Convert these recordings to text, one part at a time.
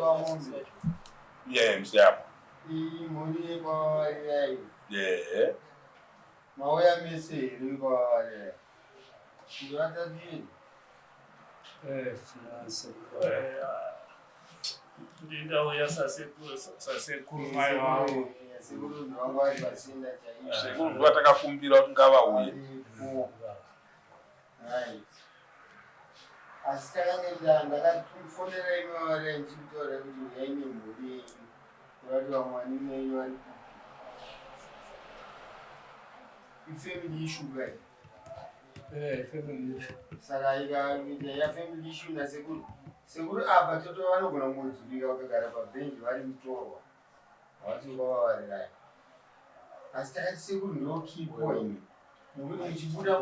Wamombe. Yeah, musiyamwa. Iyi mhuri yekwaVavarirai. Yeah. Mauya mese here vekwaVavarirai? Muri vatatu here? Eh, tinasekuru. Ndindauya sasekuru sasekuru mai vangu. Sekuru vangu vari pasina chaizvo. Sekuru ndivatakakumbira kuti ngavauye. Varipo. Right. Asi takange ndakatifonera imi vaVarirai ndichikutaura kuti uyai nemhuri yenyu. Kurati vamwe vanini venyu vari kupi. Ifamily issue kai. Eh, family issue. Saka ikaita yafamily issue nasekuru. Sekuru apa toto vanogona kungodzurika vakagara pabhenji vari mutorwa. Havasi kwavavarirai. Asi takati sekuru ndo key point. Nekuti muchibuda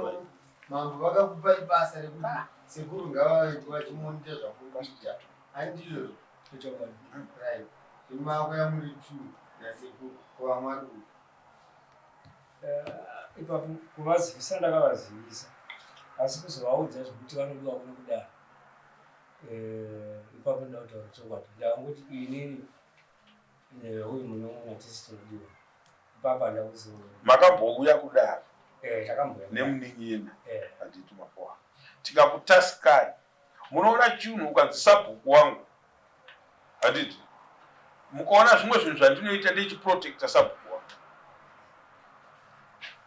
mambo vakakupai basa rekuti sekuru ngavave vachimonita zvamuri kuita. Handizvozvo. Chokwadi. Right. Zvimako muri two nasekuru ko vamwe vari kupi. Eh, ipapo kuvazivisa ndakavazivisa asi kuzovaudza zvekuti vanodiwa kuno kudaro Eh, ipapo ndoda kutaura chokwadi ndakangoti inini neuyu munun'una tisi tinodiwa ipapo handa kuzo Makambouya kudaro Eh, takamboya nemunin'ina. Eh, Handiti mapoa. Tikakutaskai. Munoona chinhu ukanzi sabhuku wangu. Handiti. Mukaona zvimwe zvinhu zvandinoita ndechiprotecta sabhuku wangu.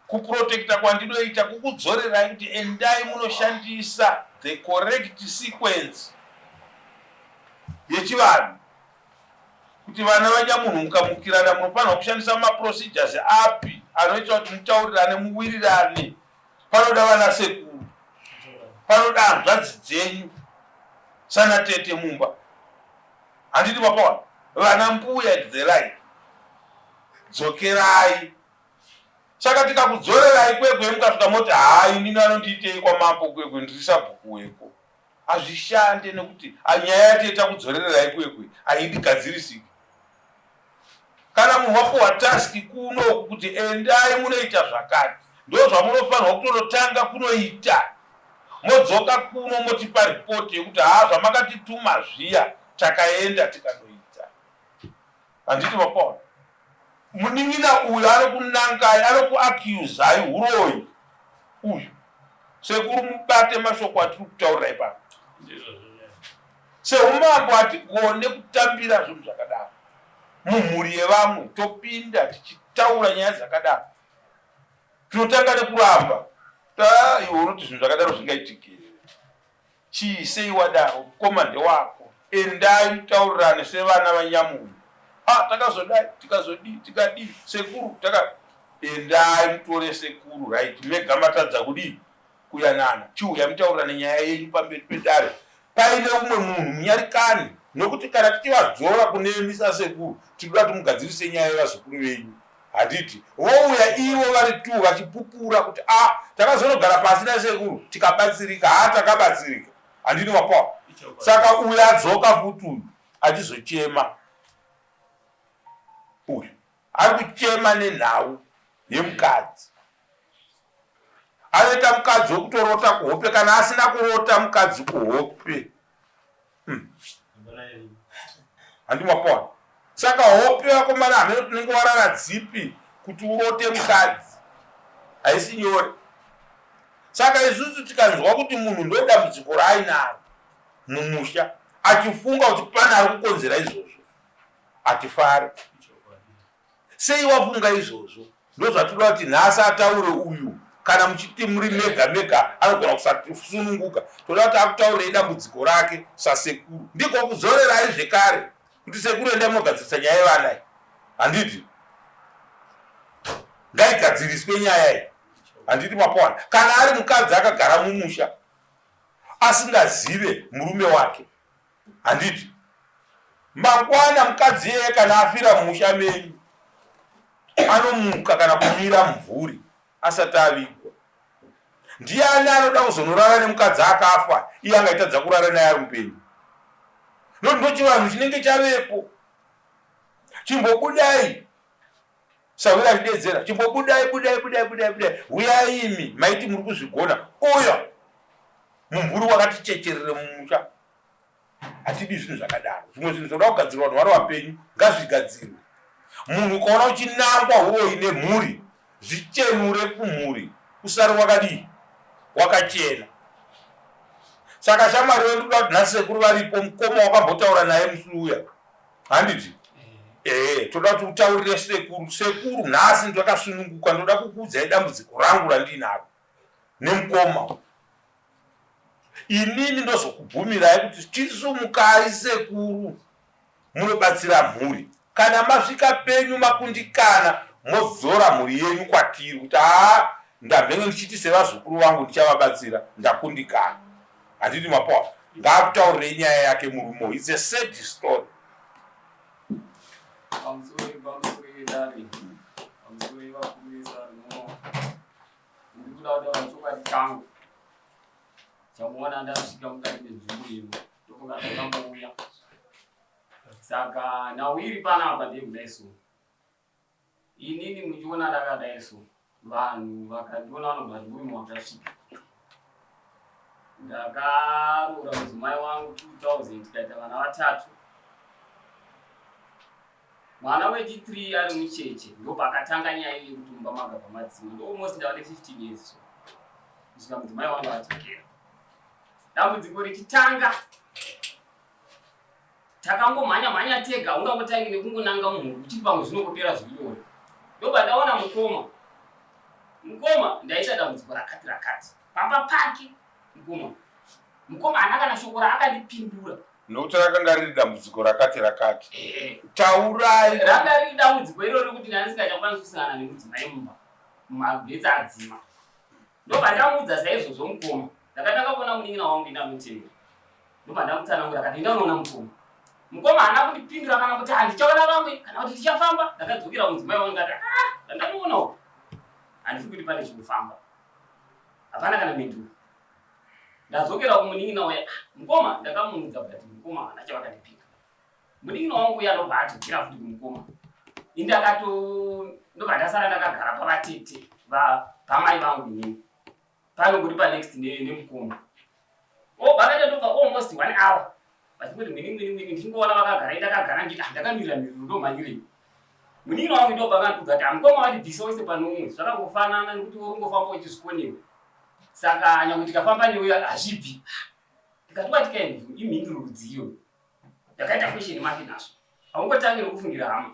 Kuprotecta kwandinoita kukudzorerai kuti endai munoshandisa the correct sequence yechivanhu kuti vana vanyamunhu mukamukirana munofanirwa kushandisa maprocedures api anoita kuti mutaurirane muwirirane panoda vana sekuru panoda hanzvadzi dzenyu sana tete mumba handiti mapawana vana mbuya and the like dzokerai saka tikakudzorerai kwekwe mukasvika moti hai inini anondiitei kwamambo kwekwe ndiri sabhuku weko hazvishande nekuti nyaya yateta kudzorererai kwekwe haindigadzirisiki kana munhu wapuhwa task kunoku kuti endai munoita zvakati ndo zvamunofanirwa kutonotanga kunoita modzoka kuno motipa ripoti yekuti haa zvamakatituma zviya takaenda tikanoita handiti mapaona munin'ina uyu anokunangai anokuaccusai uroyi uyu sekuru mubate mashoko atiri kutaurira ipapa seumambo hatigone kutambira zvinhu zvakadaro mumhuri yevamwe topinda tichitaura nyaya dzakadaro tinotanga nekuramba ta iwe unoti zvinhu zvakadaro zvingaitikire chii sei wadaro mukoma ndewako endai mutaurirane sevana vanyamunhu ah takazodai tikazodii tikadii sekuru taka endai mutore sekuru right mega matadza kudii kuyanana chiuya mutaurirane nyaya yenyu pamberi pedare paine umwe munhu munyarikani nokuti kana tichivadzora kunemi sasekuru tinoda kuti mugadzirise nyaya yevazukuru venyu handiti vouya ivo vari tu vachipupura kuti a takazonogara pasi nasekuru tikabatsirika ha takabatsirika handiti mapawa saka uyu adzoka futi uyu achizochema uyu ari kuchema nenhau yemukadzi anoita mukadzi wekutorota kuhope kana asina kurota mukadzi kuhope handi mapaona saka hope vakomana hamene tinenge warara dzipi kuti urote mukadzi haisi nyore saka isusu tikanzwa kuti munhu ndo dambudziko raainaro mumusha achifunga kuti pane ari kukonzera izvozvo hatifari sei wafunga izvozvo ndozvatinoda kuti nhasi ataure uyu kana muchiti muri mega mega anogona kusasununguka toda kuti akutaurei dambudziko rake sasekuru ndiko kudzorerai zvekare kuti sekuru enda munogadzirisa nyaya yevana iyi handiti ngaigadziriswe nyaya iyi handiti mapowana kana ari mukadzi akagara mumusha asingazive murume wake handiti mangwana mukadzi iyeye kana afira mumusha menyu anomuka kana kumira mumvuri asati avigwa ndiani anoda kuzonorara nemukadzi akafa iye angaitadza kurara naye ari mupenyu nokuti ndochivanhu chinenge chavepo chimbobudai sahwira achidedzera chimbobudai budai budai budai budai huyai imi maiti muri kuzvigona uyo mumvuri wakati checherere mumusha. Hatidi zvinhu zvakadaro. Zvimwe zvinhu zvoda kugadzirwa vanhu vari vapenyu ngazvigadzirwe. Munhu ukaona uchinangwa huroyi nemhuri, zvichenure kumhuri usare wakadii wakachena. Saka shamwari wedu kuda kuti nhasi sekuru varipo, mukoma wakambotaura naye musi uya, handiti? Ehe, toda kuti utaurire sekuru, sekuru nhasi ndakasununguka, ndoda kukuudzai dambudziko rangu randiinaro nemukoma. Inini ndozokubvumirai kuti chisumukai sekuru munobatsira mhuri. Kana masvika penyu makundikana modzora mhuri yenyu kwatiri kuti haa ndambenge ndichiti sevazukuru vangu ndichavabatsira ndakundikana. Handiti mapoa ngaakutaurirei nyaya yake murume uyu. It's a sad story. Pamusoro pamusoro yedare pamusoro yevakuru vesare muno ndiri kuda kutaura chokwadi changu chamuona ndasvika mukati menzvimbo ino ndofunga ndakambouya saka nhau iri panapa ndeyekudai so inini muchiona ndakadai so vanhu vakandiona vanobva kuti murume wakasvika ndakaroora mudzimai wangu 2000 tikaita vana vatatu mwana wechi3 ari mucheche ndopakatanga nyaya yekuti mumba magabva madzima ndo almost ndava ne15 years so kusvika mudzimai wangu adzokera dambudziko richitanga takangomhanya mhanya tega ungangotangi nekungonanga mumhuri uchiti pamwe zvinongopera zviri nyore ndobva ndaona mukoma mukoma ndaita dambudziko rakati rakati pamba pake mukoma mukoma haana kana shoko raakandipindura Nokuti rakanga riri dambudziko rakati rakati. Taurai. Ranga riri dambudziko iroro rekuti ndandisingachakwanisi kusangana nemudzimai mumba. Magetsi adzima. Ndobva ndamuudza saizvozvo mukoma. Ndakatanga kuona munin'ina wangu indanotevera. Ndobva ndamutsanangura akati enda unoona mukoma. Mukoma haana kundipindura kana kuti handichaona vamwe kana kuti ndichafamba. Ndakadzokera kumudzimai wangu ndikati ah zvandanoona uku. Handifi kuti pane chikufamba. Hapana kana mhinduro. Ndadzokera kumunin'ina uya ah, mukoma ndakamuudza but mukoma havana chavakandipika. Munin'ina wangu uya anobva adzokera futi kumukoma. Ini ndakato ndobva ndasara ndakagara pavatete pamai vangu inini. Panongori panext nemukoma. Oh, vakaita ndobva almost one hour vachingoti mwini mwini mwini ndichingoona vakagara ndakagara nditi ah, ndakamirira miriro ndomhanyirei. Munin'ina wangu ndobva akandiudza kuti amukoma vatibvisa wese pane umwe zvakangofanana nekuti uri kungofamba uchizvikonewa saka nyangwe tikafamba neuyo hazvibvi ndikati watikaenda imhinduro rudzi iyoyo ndakaita question mark nazvo haungotangi nokufungira hama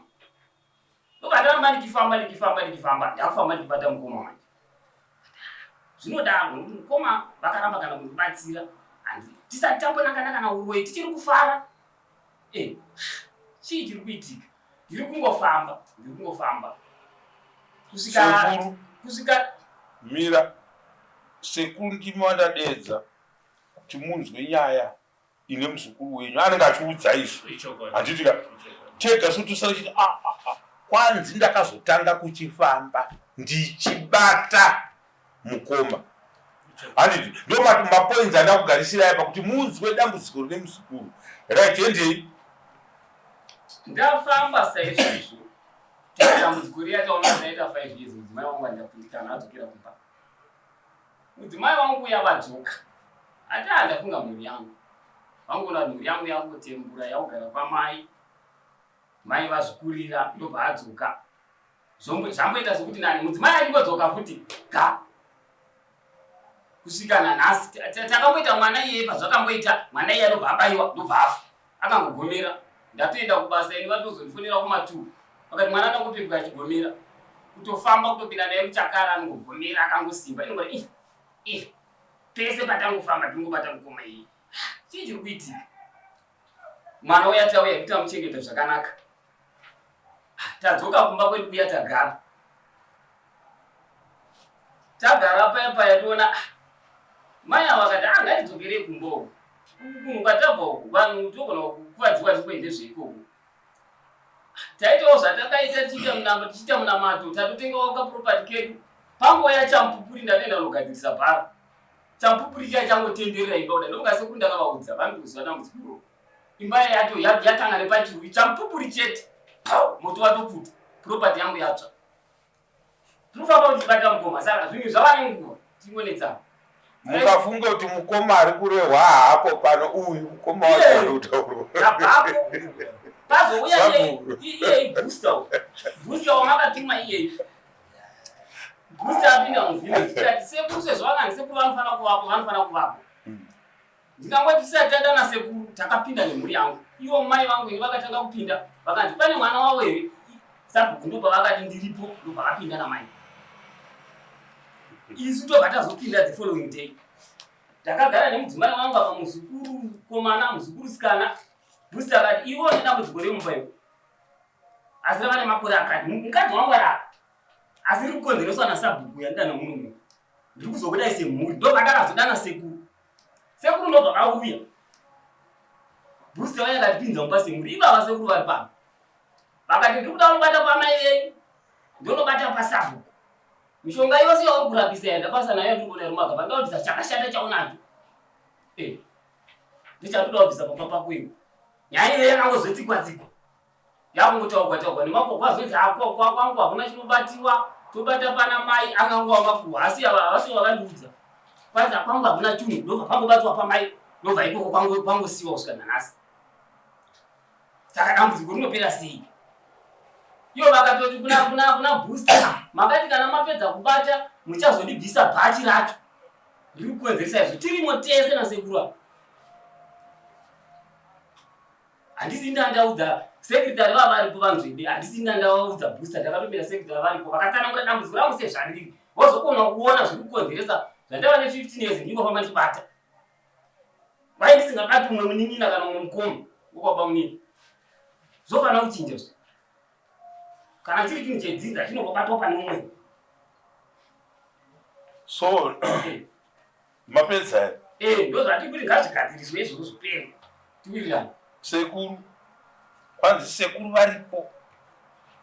ndobva ndaramba ndichifamba ndichifamba ndichifamba ndakufamba ndichibata mukoma manje zvinodaro nokuti mukoma vakaramba kana kundibatsira tisati tambonangana kana uroyi tichiri kufara eh, chii chiri kuitika ndiri kungofamba ndiri kungofamba kusvika kusvika mira sekuru ndimi wandadeedza kuti munzwe nyaya ine muzukuru wenyu anenge achiudza izvi handiti ka tega so tosara chiti ah, ah, ah. Kwanzi ndakazotanga kuchifamba ndichibata mukoma handiti ndo mapoints andakugarisirai apa kuti munzwe dambudziko rine muzukuru right endei ndafamba saizvozvo dambudziko riya taona ndaita 5 years mudzimai wangu andapundikana adzokera kumba mudzimai wangu uya vadzoka ati andafunga mhuri yangu vangoona mhuri yangu yakutembura yakugara kwamai mai vazvikurira ndobva adzoka zvamboita sekuti nani mudzimai achingodzoka futi ga kusvika nanhasi takamboita mwana iyeye pazvakamboita mwana iye anobva abaiwa ndobva afa akangogomera ndatoenda kubasa ini vatozondifonera kuma2 vakati mwana akangopepuka achigomera kutofamba kutopinda naye muchakara anongogomera akangosimba inongoti ih ih pese patangofamba tingobata mukoma iyi chii chiri kuitika mwana uya tauya kuti amuchengeta zvakanaka tadzoka kumba kwedu kuya tagara tagara paya paya toona ah, mai ava vakati ah, ngatidzokerei kumba uku kunhu kwatabva uku vanhu togona kukuvadzwa tikuende zveikoko taitawo zvatakaita tichiita munamato tatotengawo kaproperty kedu panguva yachamupupuri ndatoenda kunogadzirisa bhara Chamupupuri chiya changotenderera imba kuda ndofunga sekuru ndakavaudza vanotoziva dambudziko iroro. Imba yato yatanga nepachirwi chamupupuri chete. Pau moto watopfuta. Property yangu yatsva. Tinofamba kuti tibata mukoma saka zvinhu zvava nenguva tingonetsana. Mukafunga kuti mukoma ari kurehwa haapo pano, uyu mukoma wacho ari kutaurwa. Tabvapo pazouya iye booster booster wamakatuma iyeyi booster apinda muvillage tikati sekuru sezvo vakanzi sekuru vanofanira kuvapo vanofanira kuvapo hmm. Ndikangoti tisati tadana sekuru takapinda nemhuri yangu. Ivo mai vangu ini vakatanga kupinda vakanzi pane mwana wavo here? Sabhuku ndopavakati ndiripo ndopavapinda namai. Isu tobva tazopinda the following day. Takagara nemudzimai wangu apa muzukuru komana muzukuru sikana. Booster akati iwe une dambudziko remumba iwe. Asi rava nemakore akati mukadzi wangu ari apa. Asi riri kukonzereswa nasabhuku yandidana muno. Ndiri kuzokudai semhuri. Ndopandakazodana sekuru. Sekuru ndobva vauya. Bruce vaya akatipinza mumba semhuri. Ivava sekuru vari pano. Vakati ndiri kuda unobata pamai venyu. Ndonobata pasabhuku. Mishonga yose yauri kurapisa yandapasa nayo ndiri kuona iri mumagaba. Ndoda kubvisa chakashata chaunacho. Eh. Ndichakuda kubvisa pamba pako iwe. Nyaya iyoyo yakangozotsikwa tsikwa. Yakungotaurwa taurwa nemakoko azonzi akwa kwangu hakuna chinobatiwa tobata pana mai angangova makuhwa asi ava havasi vakandiudza kwanzi kwangu hakuna chinhu ndobva pangobatwa pamai ndobva ikoko kwangosiwa kusvika nanhasi saka dambudziko rinopera sei iyo vakatoti kuna kuna kuna booster makati kana mapedza kubata muchazondibvisa bhachi racho riri kukonzeresa izvo tirimo tese nasekuru apa Handisi ndandaudza secretary vava varipo vanzwede handisi ndandaudza booster ndakatomira secretary varipo vakatsanangura dambudziko rangu sezvariri vozokona kuona zviri kukonzeresa zvandava ne 15 years ndingofamba ndichibata wai ndisingabati umwe munin'ina kana umwe mukoma wokwaba munini zvofanira kuchinja zvi kana chiri chinhu chedzinza chinongobatwa pane umwe so Mapedza here? Eh, ndozvati kuti ngazvigadziriswe izvozvo zvipere. Tiwirirane. Sekuru. Kwanzi sekuru varipo.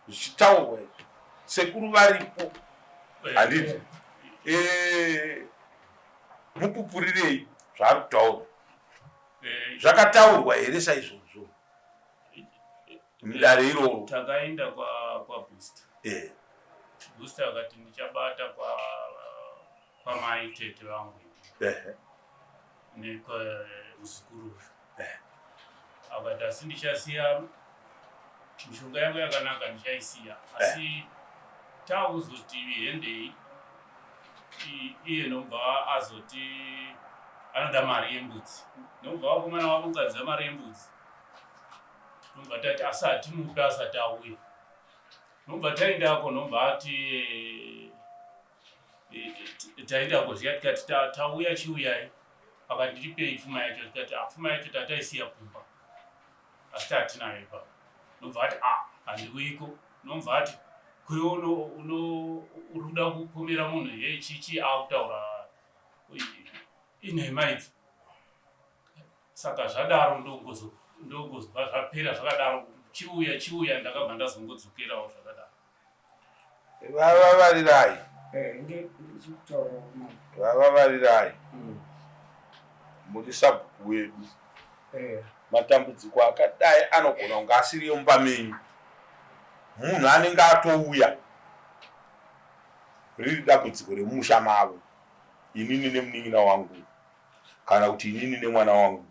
Zvichitaurwa izvi. Sekuru varipo. Eh. Handiti. Eh, mupupurirei zvaari kutaura. Eh. Zvakataurwa here saizvozvo? Mudare iroro. Takaenda kwa kwa Booster. Eh. Booster akati ndichabata kwa kwamai tete vangu nekwamuzukuru akati asi ndichasiya mishonga yangu yakanaka ndichaisiya asi takuzoti hendei iye nobva azoti anoda mari yembudzi nobva vakomana vakunganidza mari yembudzi nobva tati asi hatimupe asati auya nobva taendako nobva ati taenda kuzviya tikati tauya chiuyai akati ndipei pfuma yacho tikati ah, pfuma yacho tataisiya kumba asi tatinayo ipapo nobva ati a ah, handiuyiko nobva ati kwe uri kuda kupomera munhu he chichi akutaura inhema idzi saka zvadaro ndongozobva zvapera zvakadaro chiuya chiuya ndakabva ndazongodzokerawo zvakadaro Vavavarirai. Vavavarirai. Muri sabhuku wedu. Matambudziko akadai anogona kunge asiri emumba menyu. Munhu anenge atouya riri dambudziko remumusha mavo. Inini nemunin'ina wangu kana kuti inini nemwana wangu.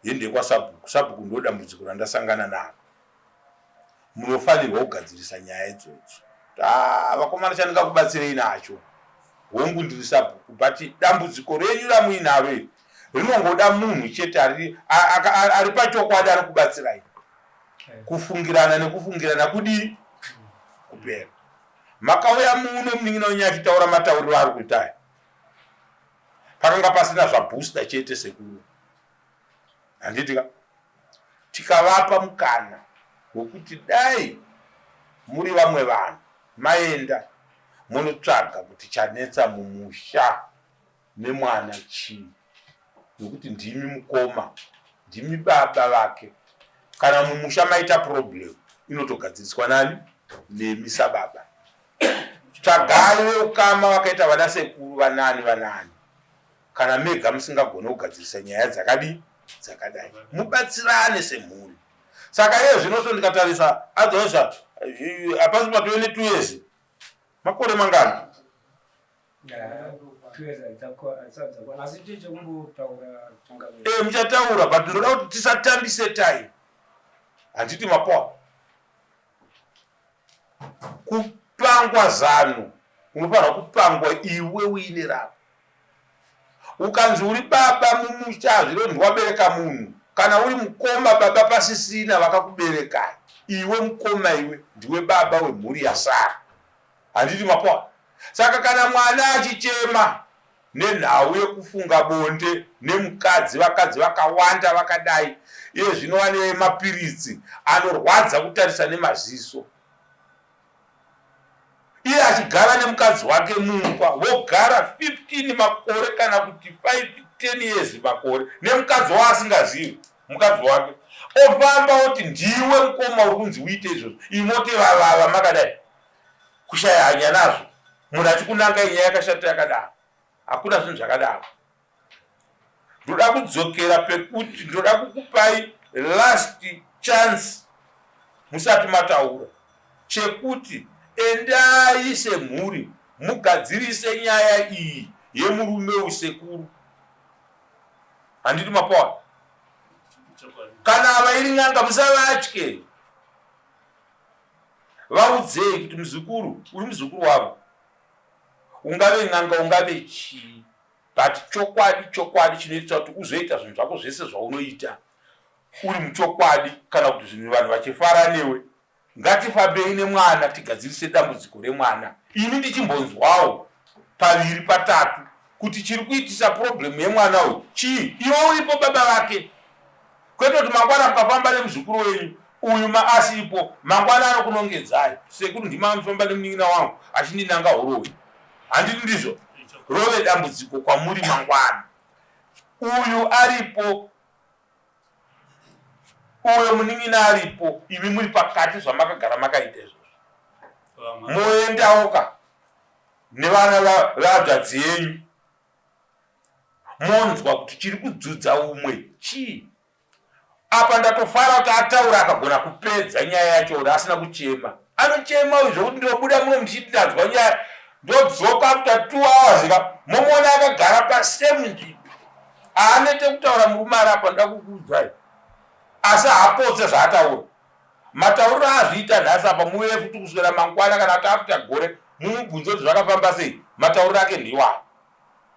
Hende kwasabhuku. Sabhuku ndo dambudziko randasangana naro. Munofanirwa kugadzirisa nyaya idzodzo. Ah, vakomana chandingakubatsirei nacho hongu ndiri sabhuku but dambudziko renyu ramuinaro iri rinongoda munhu chete ari, ari pachokwadi anokubatsirai kufungirana nekufungirana kudii kupera makauya muno munin'ina wenyu achitaura matauriro ari kuita aya pakanga pasina zvabooster chete sekuru handiti ka tikavapa mukana wekuti dai muri vamwe vanhu maenda monotsvaga kuti chanetsa mumusha memwana chii nekuti ndimi mukoma ndimi baba vake kana mumusha maita problem inotogadziriswa nani nemi sababa tsvagai veukama vakaita vana sekuru vanani vanani Kana mega musingagone kugadzirisa nyaya dzakadii dzakadai, mubatsirane semhuri. Saka iye zvino so ndikatarisa otherwise hapasi patove ne two years makore mangani? Eh, muchataura but ndoda kuti tisatambise time handiti mapoa kupangwa zano unofanira kupangwa iwe uine rako ukanzi uri baba mumusha hazvironzi wabereka munhu kana uri mukoma baba pasisina vakakuberekai iwe mukoma iwe ndiwe baba wemhuri yasara handiti mapoa saka kana mwana achichema nenhau yekufunga bonde nemukadzi vakadzi vakawanda vakadai iye zvino vane mapiritsi anorwadza kutarisa nemaziso iye achigara nemukadzi wake mumba vogara 15 makore kana kuti 5 10 years makore nemukadzi waasingazivi mukadzi wake ofamba oti ndiwe mukoma uri kunzi uite izvozvo imoti vavava makadai kushaya hanya nazvo munhu achikunanga inyaya yakashata yakadaro hakuna zvinhu zvakadaro ndoda kudzokera pekuti ndoda kukupai last chance musati mataura chekuti endai semhuri mugadzirise nyaya iyi yemurume usekuru handiti mapawa kana ava iri n'anga musavatye vaudzei kuti muzukuru uri muzukuru wavo ungave n'anga ungave chii but chokwadi chokwadi chinoita kuti uzoita zvinhu zvako zvese zvaunoita uri muchokwadi kana kuti zvinhu vanhu vachifara newe ngatifambei nemwana tigadzirise dambudziko remwana ini ndichimbonzwawo paviri patatu kuti chiri kuitisa problemu yemwana uyu chii iwe uripo baba vake kwete kuti mangwana mukafamba nemuzukuru wenyu uyu maasipo mangwana anokunongedzai sekuru ndimamufamba nemunin'ina wangu achindinanga huroyi handiti ndizvo rove dambudziko kwamuri mangwana uyu aripo uyo munin'ina aripo imi muri pakati zvamakagara makaita izvozvo moendawoka nevana vehanzvadzi yenyu monzwa kuti chiri kudzudza umwe chii apa ndatofara kuti ataura akagona kupedza nyaya yacho uri asina kuchema anochema uyu zvekuti ndinobuda muno muchiti ndanzwa nyaya ndodzoka after two hours ka momuona akagara pasame nzvimbo haanete kutaura murume ari apa ndoda kukuudzai asi haapotse zvaataura matauriro aazviita nhasi apa muuye futi kuswera mangwana kana kuti after gore mumubvunze kuti zvakafamba sei matauriro ake ndiwayo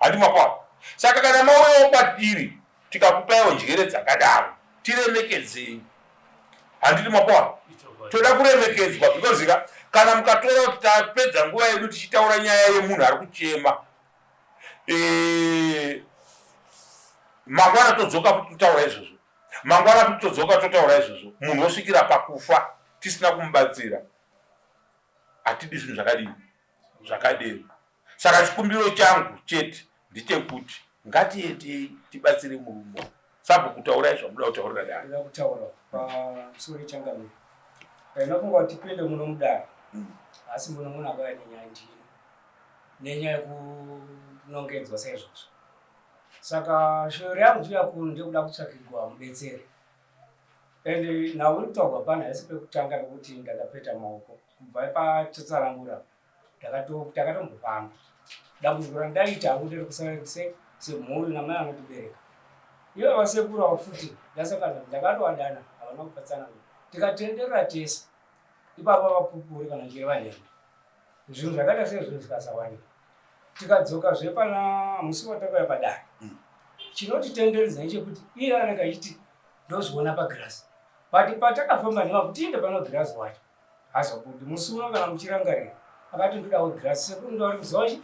handi makwana saka kana mauyawo kwatiri tikakupaiwo njere dzakadaro tiremekedzei handiti makwana toda kuremekedzwa because ka kana mukatora kuti tapedza nguva yedu tichitaura nyaya yemunhu ari kuchema e, mangwana todzoka futi totaura izvozvo mangwana futi todzoka totaura izvozvo munhu osvikira pakufa tisina kumubatsira hatidi zvinhu zvakadini zvakadero saka chikumbiro changu chete ndechekuti ngatiendei tibatsire murume sabhuku taurai zvamuda kutaurira dare ndoda kutaura pamusoro changamire ndainofunga kuti tipinde muno mudare asi muno munhu akauya nenyaya ndini nenyaya yekunongedzwa saizvozvo saka shuviro yangu chiuya kuno ndekuda kutsvakirwa mubetseri and nhau iri kutaurwa pano haisi pekutanga pekuti ndakapeta maoko kubva patotsanangura takatombofamba dambudziko randaita hangu nderekusa semhuri namai vanotibereka ivo vasekuru avo futi ndasakana ndakatovadana havana kupatsanangura tikatenderera tese ipapo vapupuri kana chiri vanhema zvinhu zvakaita sezvinhu zvikasawanika tikadzoka zve pana musi watakauya padare mm. chinotitenderedza nechekuti iye anenge achiti ndozviona pagirasi but patakafamba nema kuti tiinde pana girasi wacho hazobudi musi uno kana muchirangarira akati ndoda wegirasi sekuru ndoari kuziva chi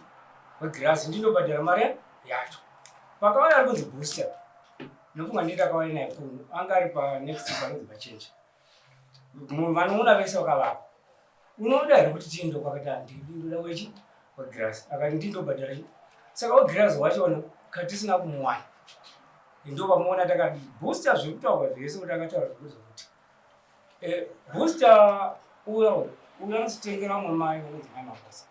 wegirasi ndindobhadhara mari yacho pakauya ari kunzi booster nofunga ndiye takauya naye kuno anga ari panext panonzi pachenji vanoona vese vakavapa unoda here kuti tiende kwakati handidi ndoda wechi wegirasi akati ndindobhadhara chi saka wegirasi wachona katisina kumuwana ndopamuona takadii booster zviri kutaurwa zvese kuti akataura zvekuti Eh, booster uya uya anozitengera umwe mai vanonzi mai Makosa.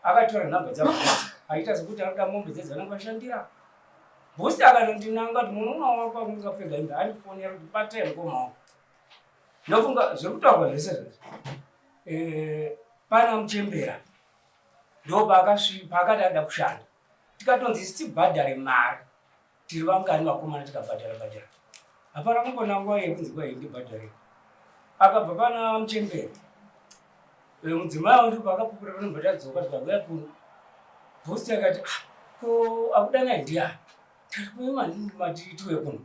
Akatora nhamba dzaBooster achiita sekuti anoda mombe dze dzavanenge vashandira. Booster akatondinanga kuti munoona wako anenge akapfeka hembe andifonera kuti batai mukoma wangu. Ndofunga zviri kutaurwa zvese zvese. Eh, pana muchembera ndo paakasvi paakati ada kushanda. Tikatonzi isu tibhadhare mari tiri vangani vakomana tikabhadhara bhadhara. Hapana kumbona nguva yekunzi kwai ndibhadhare. Akabva pana muchembere. Eh, mudzimai wangu ndipo akapupura panobva tadzoka tikauya kuno. Boost akati ah, ko akudanai ndiani? Tikati kuema mati tiuye kuno.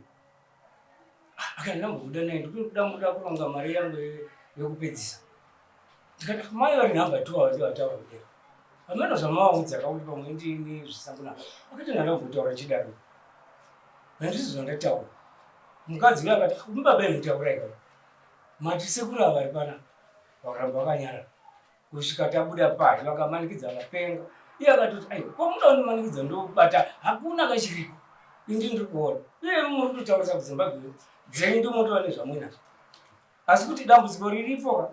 Ah, akati ndambokudanai ndikuda muda kuronga mari yangu yekupedzisa. Ndikati mai vari number 2 ava ndivo vataura kudero. Hameno zvamavaudza kakuti pamwe ndini zvisina kunaka. Akati ndandambotaura chidaro. Handizvo zvandataura. Mukadzi uyo akati baba imutaurai kaka. Mati sekuru ava vari panapa. Vakaramba vakanyarara kusvika tabuda pazhe vakamanikidza vakapenga. Iye akatoti aiwa ko muda kundimanikidza ndobata hakuna kachiriko. Ini ndiri kuona. Iye muri kutotaurisa kuZimbabwe dzenyu ndomotova nezvamuinazvo. Asi kuti dambudziko riripo ka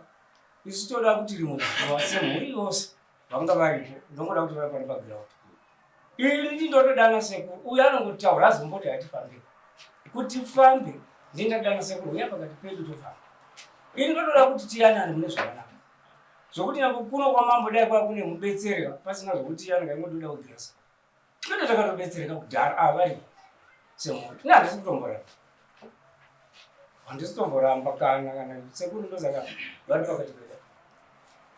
isu toda kuti rimwe zuva semhuri yose vanga varipo ndongoda kuti vaya pano paground. Ini ndotodana sekuru uyo anongotaura azomboti hatifambe. Kuti fambe ndingadana sekuru uya pakati pedu tofamba. Ini ndotoda kuti tiyanane mune zvakanaka. Zvokuti nyange kuno kwamambo dai kwava kune mubetseri pasina zvokuti yange aingotoda kugirasa. Tinenge takatobetsereka kudhara ava varipo semhuri. Ini handisi kutomboramba. Handisi kutomboramba kana kana sekuru ndosaka vari pakati pedu.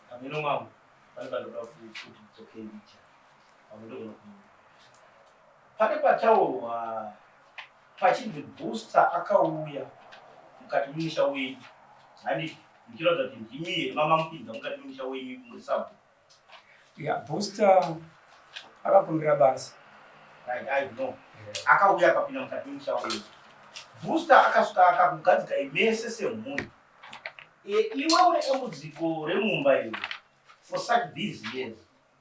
Hameno mambo pane pandoda kuti dzokei ndicha. Pamwe Pane pataurwa pachinzi booster akauya mukati memusha wenyu handiti muchiratidza kuti ndimi here mamamupinza mukati memusha wenyu muri sabhuku ya booster akakumbira basa right i know akauya akapinda mukati memusha wenyu booster akasvika akakugadzikai mese semhuri e, iwe une dambudziko remumba iwe for such these years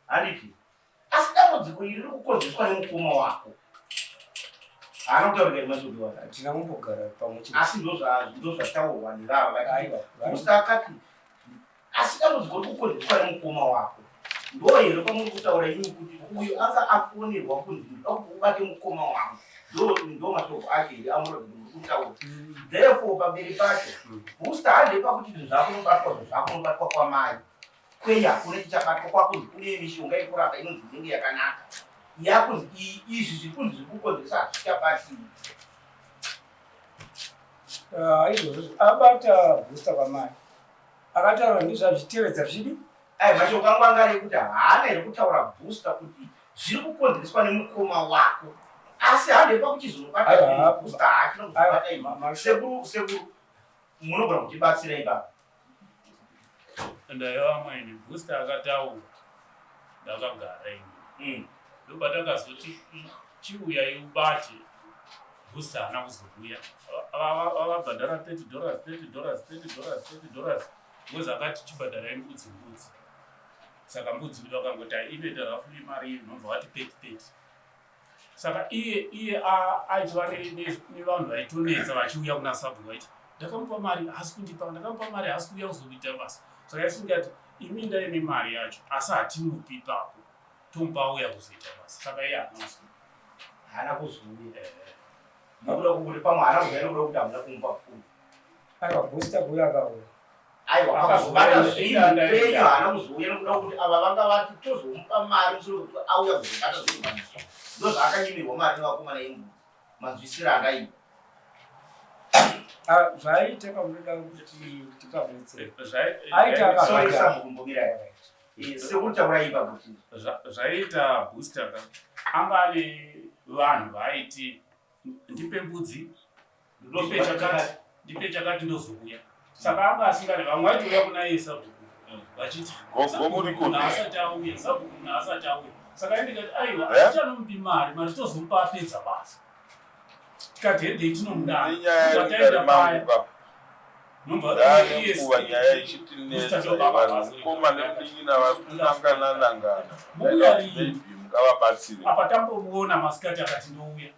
handiti Asi dambudziko iri riri kukonzeswa nemukoma wako. Haana kutaurika here mashoko iwayo? Hatina kumbogara pamwe chete. Asi ndozvataurwa nevava vachiti Musa akati asi dambudziko riri kukonzeswa nemukoma wako. Ndo here kwamuri kutaura imimi kuti uyu anga afonerwa kunzi ndoda kuti ubate mukoma wangu. Ndo ndo mashoko acho here amuri kutaura. Therefore pamberi pacho Booster hande pakuti zvinhu zvako unobatwa zvinhu zvako unobatwa kwamai. Kwenyu hakuna chichabatwa kwakunzi kune mishonga yekurapa inonzi inenge yakanaka yakunzi izvi zviri kunzi zviri kukonzeresa hazvichabatsiri. Ah, izvozvo abata booster kwamai akataura ndizvazvitevedza zvidi ai mashoko angu anga ari ekuti haana here kutaura booster kuti zviri kukonzereswa nemukoma wako asi hande pakuchizonobata booster haachina kuzobata sekuru sekuru munogona kutibatsira ipapa Ndaiva amwene booster akataura ndakagara ini mm. ndopatakazoti chiuyai ubate booster haana kuzouya vabhadhara 30 dollars 30 dollars 30 dollars 30 dollars because akati chibhadharai mbudzi mbudzi saka mbudzi kuti vakangoti inoita roughly mari inobva vati 30 30 saka iye iye aitova nevanhu vaitonetsa vachiuya kuna sabhuku vaiti ndakamupa mari haasi kundipa ndakamupa mari haasi kuuya kuzokuita basa saka isingati imi ndai nemari yacho asi hatimupi ipapo tomupa auya kuzoita basa saka iye haana kuzouya haana kuzouya eh. nokuda kuti pamwe haana kuzouya nokuda kuti hamuna kumupa pfuma aiwa booster kuuya akauya Aiwa pakazobata zvinhu penyu haana kuzouya nokuda kwekuti ava vanga vati tozomupa mari mushure mekuti auya kuzobata zvinhu pamusha. Ndozvaakanyimirwa mari nevakomana yembudzi manzwisiro andaita. Ah, zvaiita pamunoda kuti tipabetsere aita akabata kumbomirai eh, sekuru taurai ipapo kuti zvaiita booster ka anga ane vanhu vaaiti ndipe mbudzi ndipe chakati ndipe chakati ndozouya saka anga asingade vamwe vaitouya kuna iye sabhuku vachiti gogo asati auya sabhuku munhu asati auya saka iye ndikati aiwa eh? atichanomupi mari mari tozomupa apedza basa tikati hedei tinomudataenda paya Ndaanenguva nyaya ichitinetsa vanhu mukoma nemunin'ina vari kunangana nangana maybe mungavabatsire. Apa tambomuona masikati akati ndouya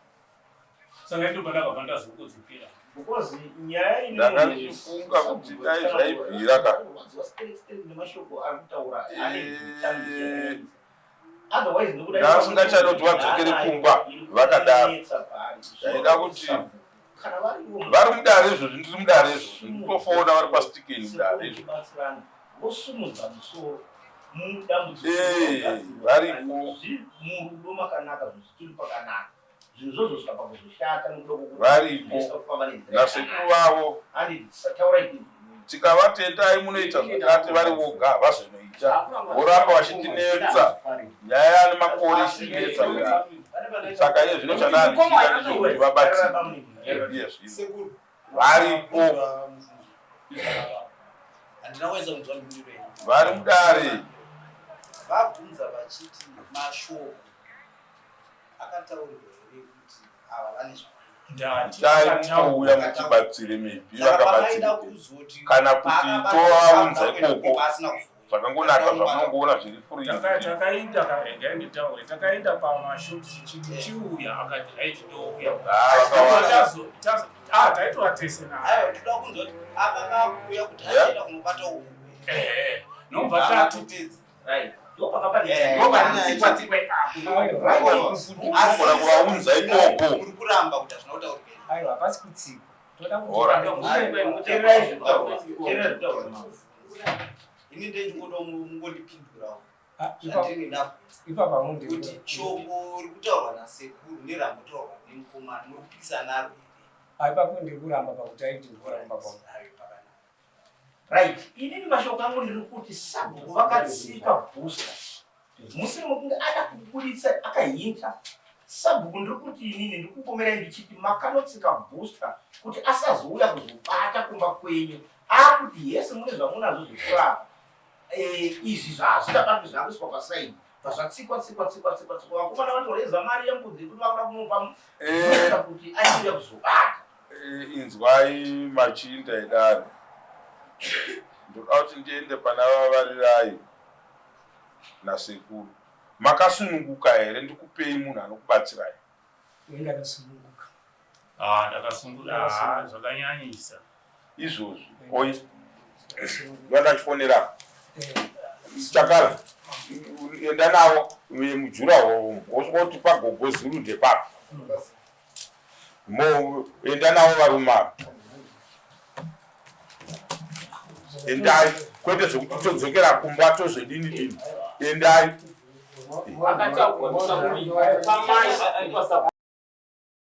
saka ndo pandakabva ndazongodzokera. Because nyaya ine Ndanga ndichifunga kuti dai zvaibvira ka. Nemashoko ari kutaura ane Eh. otherwise ndokuda Ndasingachadi kuti vadzokere kumba vakadaro. Ndaida kuti kana variwo vari mudare izvozvi ndiri mudare izvozvi ndikutofona vari pastikeni mudare izvozvi. kubatsirana vosumudza musoro. Mudambudziko Varipo. Murudo makanaka, zvinhu zvichiri pakanaka, zvinhu zvozosvika pakuzoshata nokuda kwokuti Varipo. zvisina kufamba nenzira Nasekuru vavo. Handi taurai kuti Tikavatendai munoita zvakati, vari voga havazonoita, voramba vachitinetsa. Nyaya yane makore ichitinetsa kudai. Saka iye zvino chandaa ndichida ndechekuti vabatsirwe iye zvino. Sekuru. Varipo. Handina kuedza kunzwa mhinduro yenyu. Vari mudare. Vabvunza vachiti mashoko akataurirwa here kuti ava vane zvavanoita? Ndati Dai akataura. mukouya mutibatsire, maybe Saka pavaida vakabatsirike kuzoti kana kuti paakabata tovaunza kuenda ikoko pasina kuzouya. zvakangonaka zvamunongoona zviri free. Takaenda karegai nditaure, takaenda pamashops chiti chiuya, akati right, ndouya. Ah, vakawanda. Taitora tese naye. Aiwa, ndoda kunzwa kuti akanga akuuya kuti achienda kunobata uyu. Ehe, nobva tati Akatotedza. Right, ndopakapa. Ndobva ipapo. Unogona kuvaunza ikoko. Muri kuramba kuti hazvina kutaurika here? Aiwa, hapasi kutsikwa, toda Alright. Teererai zvekutaura, teererai zvekutaura. Ini ndendingoda mungondipindurawo zvandinenge ndabvunza Ipapa kuti shoko riri kutaurwa nasekuru nerambotaurwa nemukomana muri kupikisana naro here? Ipapo ndiri kuramba pakuti aiti kuramba kwangu. Ayo, pakanaka. Right, inini mashoko angu ndiri kuti sabhuku vakatsika booster musiri mekunge ada kubuditsa akahinta. Sabhuku, ndiri kuti inini ndiri kupomerai ndichiti makanotsika booster kuti asazouya kuzobata kumba kwenyu, akuti yese mune zvamunazvo zvekurapa. Izvi zvazvichabatwi, zvakuiswa paside, pazvatsikwa tsikwa tsikwa tsikwa tsikwa, vakomana vatoreza mari yembudzi yekuti vakuda kunopa booster kuti achiuya kuzobata. Inzwai machinda edare, ndoda kuti ndiende pana Vavarirai nasekuru. Makasununguka here ndikupei munhu anokubatsirai? Uye ndakasununguka. Ah, ndakasunguka. Ah, zvakanyanyisa. Izvozvi oi vandachifonera chakala, enda navo mujuraho, wosvika kuti pagogo Zulu ndepapi. Mo enda navo varume ava, endai, kwete zvekuti todzokera kumba tozodini dini, endai. Akataurwa pamai pasabhuku.